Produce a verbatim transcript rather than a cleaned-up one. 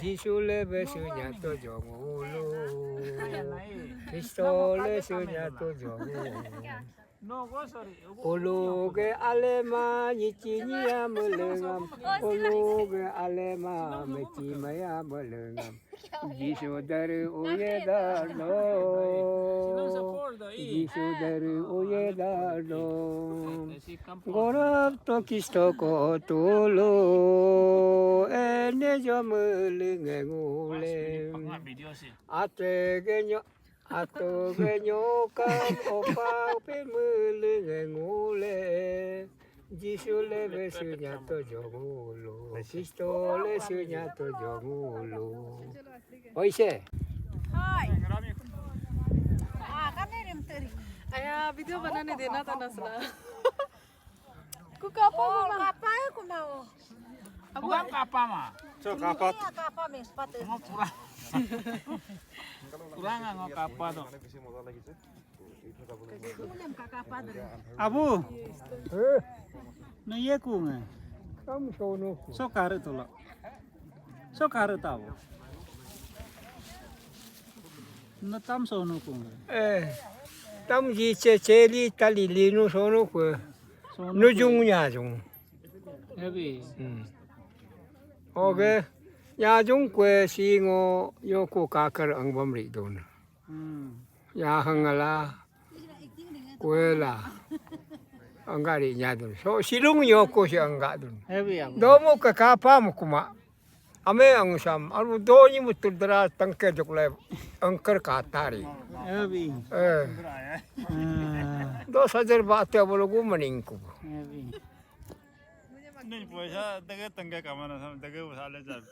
Jisu le besunya to jongulu. Kristo le sunya to jongulu. Ulu ge alema nyichi nyia melengam. Ulu ge alema mechi maya melengam. Jisu daru uye dano. Jisu daru uye dano. Gorap to Kristo ko tulu. Ene jo melenge ngule. Ate genyo. Ato genyo kam opa upe melenge ngule. Jisu le besunya to jongulu. Kristo le sunya to jongulu. Oise. Hai. Ah, kami rim teri. Aya, video banane dena tana sala. Ku kapa Oh, mama. Kapa ya ku mau. Abu. Bukan kapa mah. So kapa. Iya, kapa mi sepatu. Mau kurang. Kurang nggak kapa tuh. Abu. Na ye ku nge. Tam sono ku. So kare tolo. So kare tabo. Na tam sono ku nge. Eh. Tam ji che cheli tali linu sono ku. Sono ku. Nujung nyajung. Ebi. Hmm. Oke. Nyajung kue singo yoko kakar angbam ri dona. Hmm. Ya hangala kuela angga ri nyadun. So silung yoko si angga dun. Hebi ya. Domo ke kapa mu kuma. Ame ang sam aru doni mutul dara tangke jok le angker katari. Hebi. Eh. Hmm. Do sajar ba te bologu maningku. Hebi. Nin poisa dege tengge kamana sam dege usale jal.